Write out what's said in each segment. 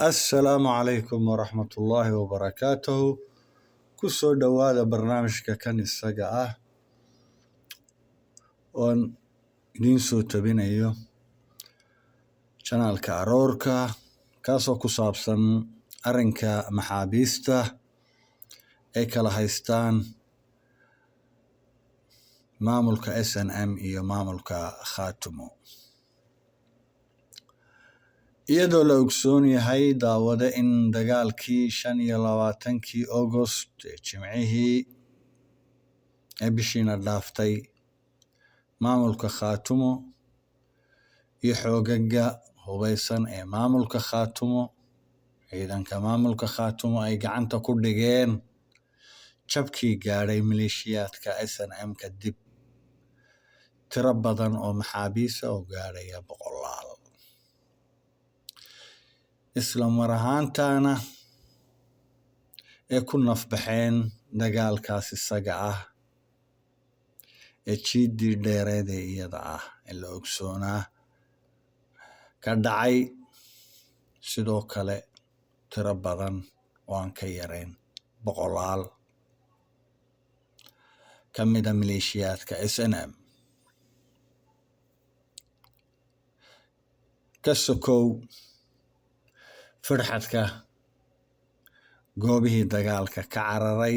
Assalaamu calaykum waraxmatullaahi wabarakaatuhu. Ku soo dhowaada barnaamijka kan isaga ah oon idiin soo tabinayo janaalka Aroorka, kaasoo ku saabsan arrinka maxaabiista ay kala haystaan maamulka SNM iyo maamulka Khaatumo. Iyadoo la ogsoon yahay, daawade, in dagaalkii 25-kii August ee Jimcihii ee bishiina dhaaftay, maamulka Khaatumo iyo xoogaga hubeysan ee maamulka Khaatumo, ciidanka maamulka Khaatumo, ay gacanta ku dhigeen jabkii gaadhay maleeshiyaadka SNM kadib tiro badan oo maxaabiisa oo gaadhaya boqolaal, isla mar ahaantaana ay ku nafbaxeen dagaalkaas isaga ah ee jiiddii dheereed ee iyada ah ee la ogsoonaa ka dhacay. Sidoo kale tiro badan oo aan ka yarayn boqolaal ka mida maleeshiyaadka SNM ka sokow firxadka goobihii dagaalka ka cararay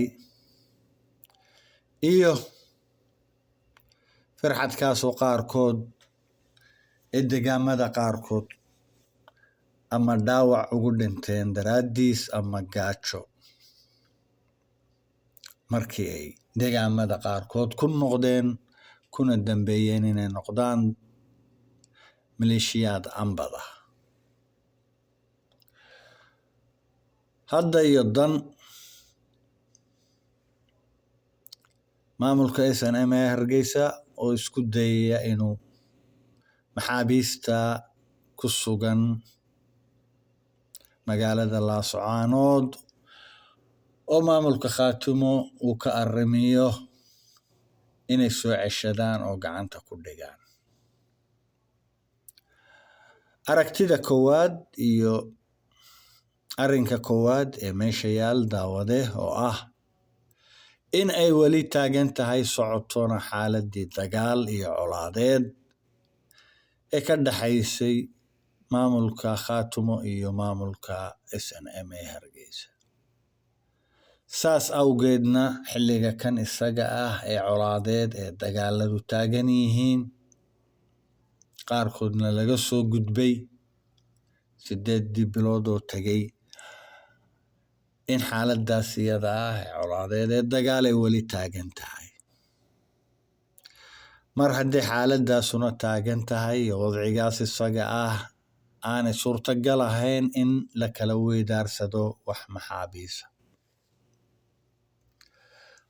iyo firxadkaasoo qaarkood ee degaamada qaarkood ama dhaawac ugu dhinteen daraaddiis ama gaajo markii ay degaamada qaarkood ku noqdeen, kuna dambeeyeen inay noqdaan maleeshiyaad ambada. Hadda iyo dan maamulka SNM ee Hargeysa oo isku dayaya inuu maxaabiista ku sugan magaalada Laascaanood oo maamulka Khaatumo uu ka arrimiyo inay soo ceshadaan oo gacanta ku dhigaan. Aragtida koowaad iyo arrinka koowaad ee meesha yaal, daawade, oo ah in ay weli taagan tahay, socotona xaaladii dagaal iyo colaadeed ee ka dhaxaysay maamulka Khaatumo iyo maamulka SNM ee Hargeysa. Saas awgeedna xilliga kan isaga ah ee colaadeed ee dagaaladu taagan yihiin, qaarkoodna laga soo gudbay 8dii bilood oo tegey, in xaaladaas iyada ah ee colaadeed ee dagaal ay weli taagan tahay. Mar haddii xaaladaasuna taagan tahay iyo wadcigaas isaga ah, aanay suurtagal ahayn in la kala weydaarsado wax maxaabiisa.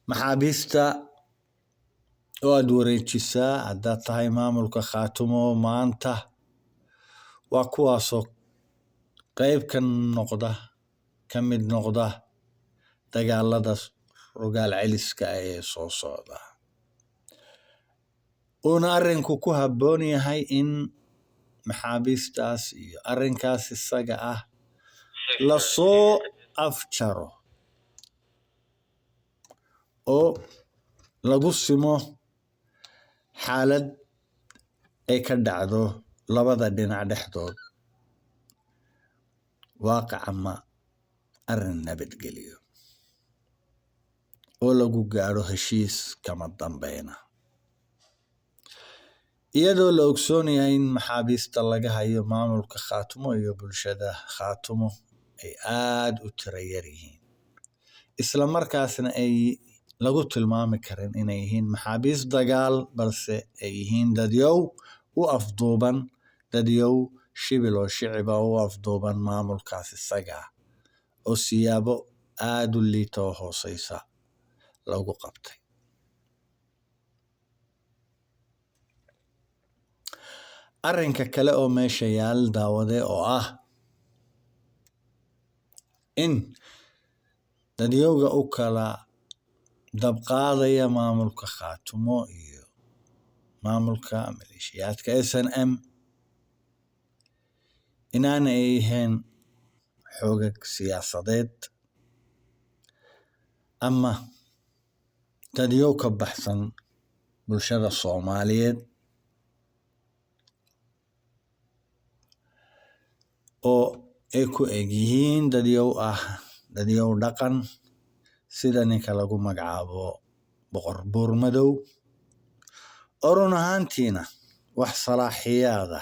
Maxaabiista oo aad wareejisaa haddaad tahay maamulka Khaatumo maanta waa kuwaasoo qayb ka noqda, ka mid noqda dagaalada rogaal celiska ee soo socda, uuna arrinku ku habboon yahay in maxaabiistaas iyo arrinkaas isaga ah lasoo afjaro oo lagu simo xaalad ay ka dhacdo labada dhinac dhexdood waaqac ama arrin nabadgeliyo oo lagu gaadho heshiis kama dambeyna, iyadoo la ogsoon yahay in maxaabiista laga hayo maamulka Khaatumo iyo bulshada Khaatumo ay aad u tiro yar yihiin, isla markaasna ay lagu tilmaami karin inay yihiin maxaabiis dagaal, balse ay yihiin dadyow u afduuban, dadyow shibil oo shiciba u afduuban maamulkaas isaga oo siyaabo aad u liita oo hooseysa lagu qabtay. Arrinka kale oo meesha yaal, daawade, oo ah in dadyowga u kala dabqaadaya maamulka Khaatumo iyo maamulka maleeshiyaadka SNM inaanay ahayn xoogag siyaasadeed ama dadyow ka baxsan bulshada Soomaaliyeed oo ay ku eg yihiin dadyow ah dadyow dhaqan sida ninka lagu magacaabo Boqor Buurmadow, oo run ahaantiina wax salaaxiyaada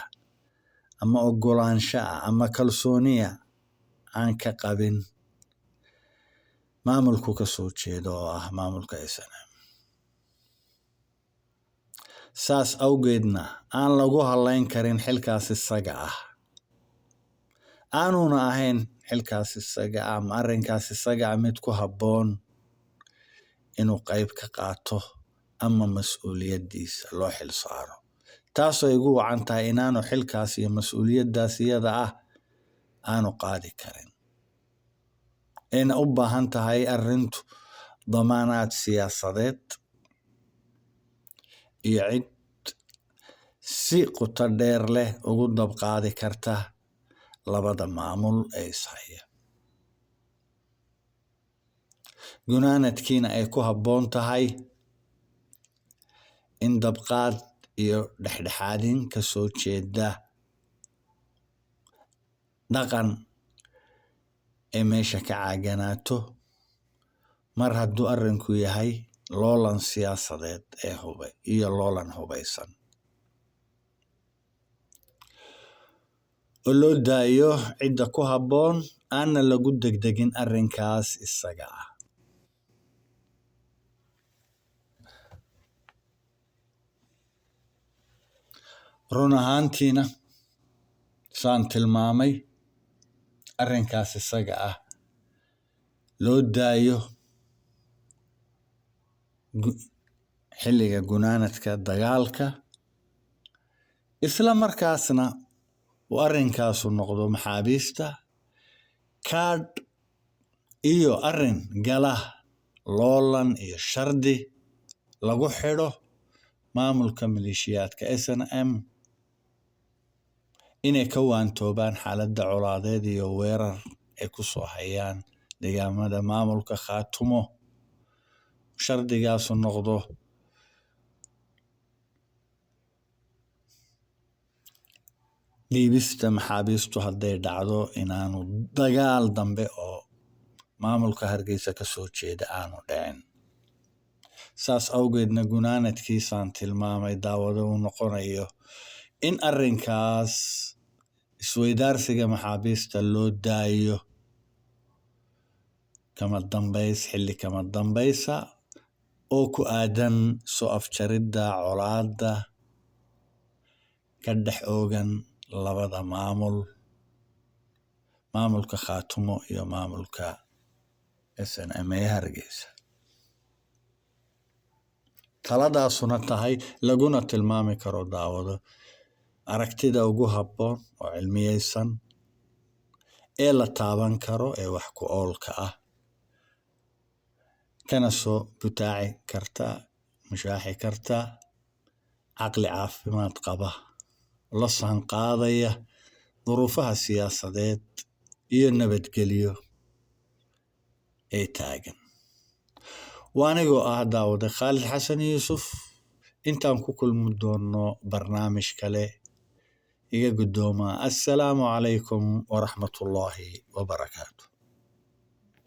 ama oggolaansho ah ama kalsooniya aan ka qabin maamulku ka soo jeedo oo ah maamulka SNM. Saas awgeedna aan lagu halayn karin xilkaas isaga ah, aanuna ahayn xilkaas isaga ah ama arrinkaas isaga ah mid ku habboon inuu qayb ka qaato ama mas'uuliyaddiisa loo xil saaro, taasoo igu wacan tahay inaanu xilkaas iyo mas'uuliyaddaas iyada ah aanu qaadi karin, ayna u baahan tahay arrintu damaanaad siyaasadeed iyo cid si qoto dheer leh ugu dabqaadi karta labada maamul ee ishaya. Gunaanadkiina ay ku habboon tahay in dabqaad iyo dhexdhexaadin ka soo jeeda dhaqan ay meesha ka caaganaato mar hadduu arrinku yahay loolan siyaasadeed ee hubay iyo loolan hubaysan, oo loo daayo cidda ku habboon, aanna lagu degdegin arrinkaas isaga ah. Run ahaantiina saan tilmaamay arrinkaas isaga ah loo daayo xilliga gunaanadka dagaalka, isla markaasna uu arrinkaasu noqdo maxaabiista kaadh iyo arrin gala loolan iyo shardi lagu xidho maamulka maleeshiyaadka SNM inay ka waantoobaan xaaladda colaadeed iyo weerar ay ku soo hayaan deegaamada maamulka Khaatumo. Shardigaasu noqdo dhiibista maxaabiistu hadday dhacdo inaanu dagaal dambe oo maamulka Hargeysa ka soo jeeda aanu dhicin. Saas awgeedna gunaanadkiisaan tilmaamay daawado uu noqonayo in arrinkaas isweydaarsiga maxaabiista loo daayo kama dambays, xilli kama dambaysa oo ku aadan soo afjaridda colaadda ka dhex oogan labada maamul, maamulka Khaatumo iyo maamulka SNM ee Hargeysa. Taladaasuna tahay laguna tilmaami karo daawado aragtida ugu habboon oo cilmiyeysan ee la taaban karo ee wax ku oolka ah, kana soo butaaci karta, mushaaxi karta caqli caafimaad qaba, la saanqaadaya duruufaha siyaasadeed iyo nabadgelyo ee taagan. Waa anigoo ah daawade Khaalid Xasan Yuusuf. Intaan ku kulmi doono barnaamij kale, iga guddooma. Assalaamu calaykum waraxmatullaahi wabarakaatu.